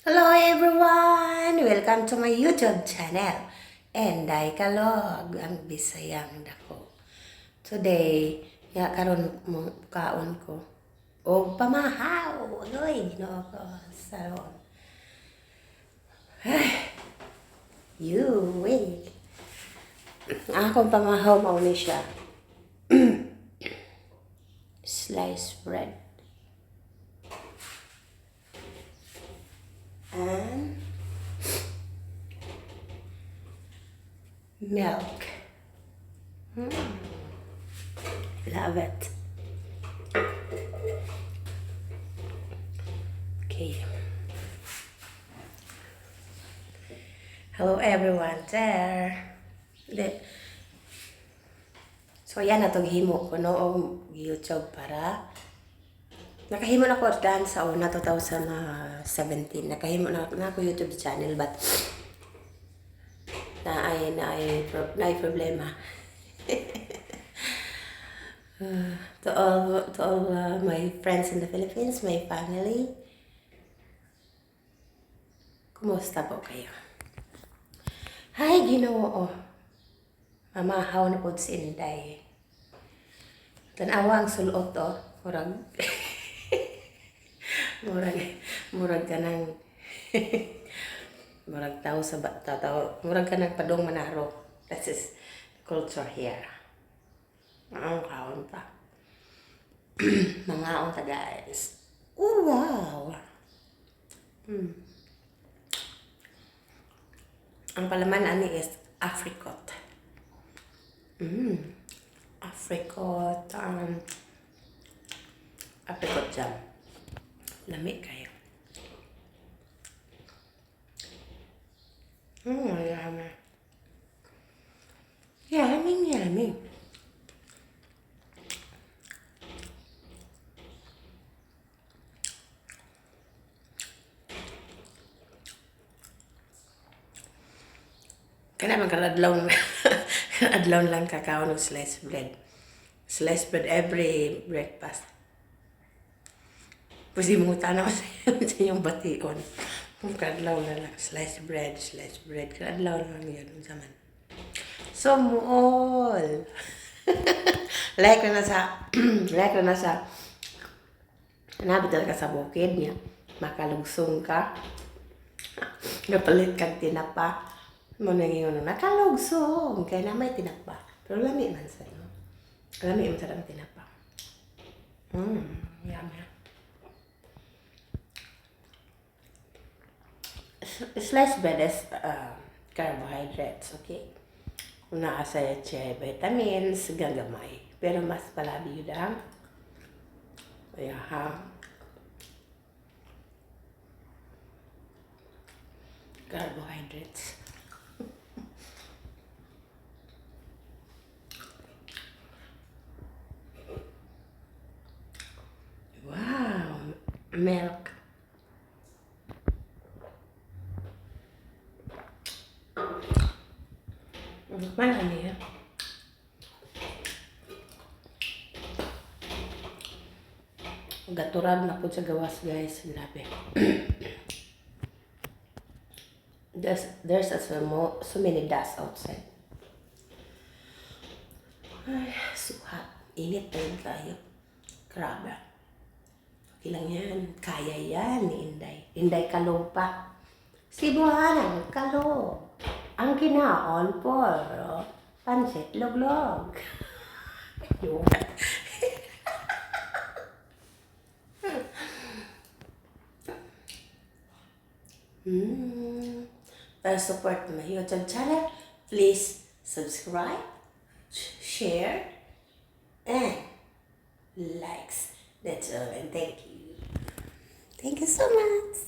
Hello everyone! Welcome to my YouTube channel. Inday Kalog, ang Bisayang dako. Today, nga karon mo kaon ko og pamahaw. Agoy, Ginoo ko saron. Ay, you wait. Ang akong pamahaw mao ni siya. Sliced bread and milk. Love it. Okay. Hello everyone there. So yan na itong himo ko no og YouTube para nakahimo na ko dan sa una 2017, nakahimo na ako YouTube channel, but na ay problema. To all my friends in the Philippines, my family, kumusta po kayo? Hay, Ginoo. Mamahaw na po si Inday. Tanawa ang sulot, oh. Murag ka ng murag tao sa tao, murag ka ng padong Manaro. That is culture here. Ang kaon ta. Mangaon ta, guys. Oh, wow. Ang palaman ani is apricot. Apricot, apricot jam. Lami kayo. Yummy. Yummy, yummy. Kana man kadlaw adlaw lang kakaon og sliced bread. Sliced bread every breakfast. Pwede mo tanaw sa inyong bation. Kung kadlaw na lang, sliced bread, sliced bread. Kadlaw na lang yun. Unsa man. So, muol. Like na sa, nabi talaga sa bukid niya. Makalugsong ka. Napalit kag tinapa. Mo nang ingon nakalugsong. Kaya na may tinapa. Pero lami man sa, no? Lami man sa ang tinapa. Yummy. Sliced bread is carbohydrates, okay? Naa sa siya vitamins, gagamay. Pero mas palabi yun ang ha, carbohydrates. Wow, milk. Man ano yan? Gaturag na po sa gawas, guys. Grabe. There's so many dust outside. Ay, so hot. Init pa rin kayo. Grabe. Okay lang yan. Kaya yan ni Inday. Inday Kalog pa. Cebuanang kalog. Ang kinaon puro pansit luglog. Yun. Para support my YouTube channel, please subscribe, share, and likes. That's all, and thank you. Thank you so much.